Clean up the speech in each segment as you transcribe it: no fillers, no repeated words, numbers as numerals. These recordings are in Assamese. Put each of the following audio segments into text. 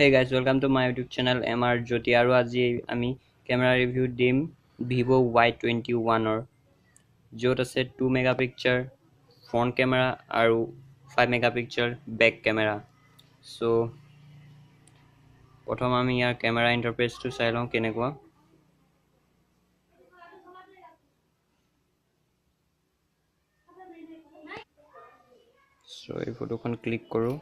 Hey guys, welcome to my YouTube channel MR Jyoti. আৰু আজি আমি কেমেৰা ৰিভিউ দিম ভিভ' Y21ৰ, য'ত আছে 2 মেগাপিক্সেল ফ্ৰণ্ট কেমেৰা আৰু 5 মেগাপিক্সেল বেক কেমেৰা। চ' প্ৰথম আমি ইয়াৰ কেমেৰা ইণ্টাৰফেচটো চাই লওঁ কেনেকুৱা। চ' এই ফটোখন ক্লিক কৰোঁ।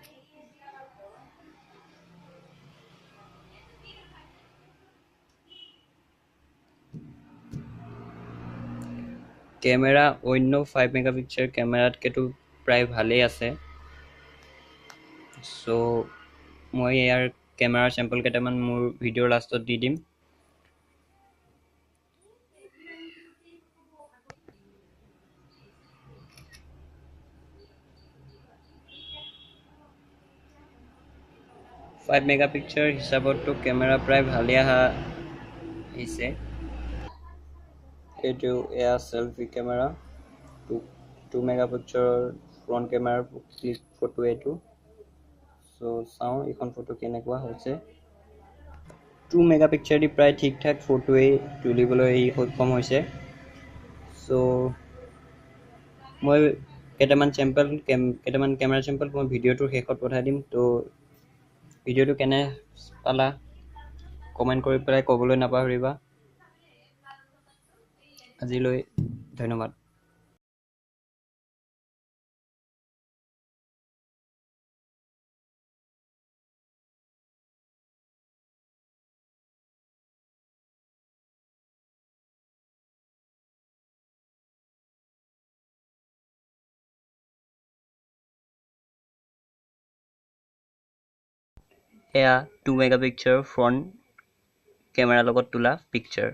কেমেৰা অন্য 5 মেগাপিক্সেল কেমেৰাতকৈতো প্ৰায় ভালেই আছে। চ' মই ইয়াৰ কেমেৰাৰ চেম্পল কেইটামান মোৰ ভিডিঅ'ৰ লাষ্টত দি দিম। ফাইভ মেগাপিক্সেল হিচাপততো কেমেৰা প্ৰায় ভালেই আহিছে। এইটো এয়া চেলফি কেমেৰা, 2 মেগাপিক্সেলৰ ফ্ৰণ্ট কেমেৰাৰ ক্লিক ফটো এইটো। চ' চাওঁ এইখন ফটো কেনেকুৱা হৈছে। 2 মেগাপিক্সেল দি প্ৰায় ঠিক ঠাক ফটোৱেই তুলিবলৈ সক্ষম হৈছে। চ' মই কেইটামান কেমেৰা চেম্পল মই ভিডিঅ'টোৰ শেষত পঠাই দিম। ত' ভিডিঅ'টো কেনে পালা কমেণ্ট কৰি পেলাই ক'বলৈ নাপাহৰিবা। আজিলৈ ধন্যবাদ। এয়া 2 মেগাপিক্সেল ফ্ৰণ্ট কেমেৰাৰ লগত তোলা পিকচাৰ।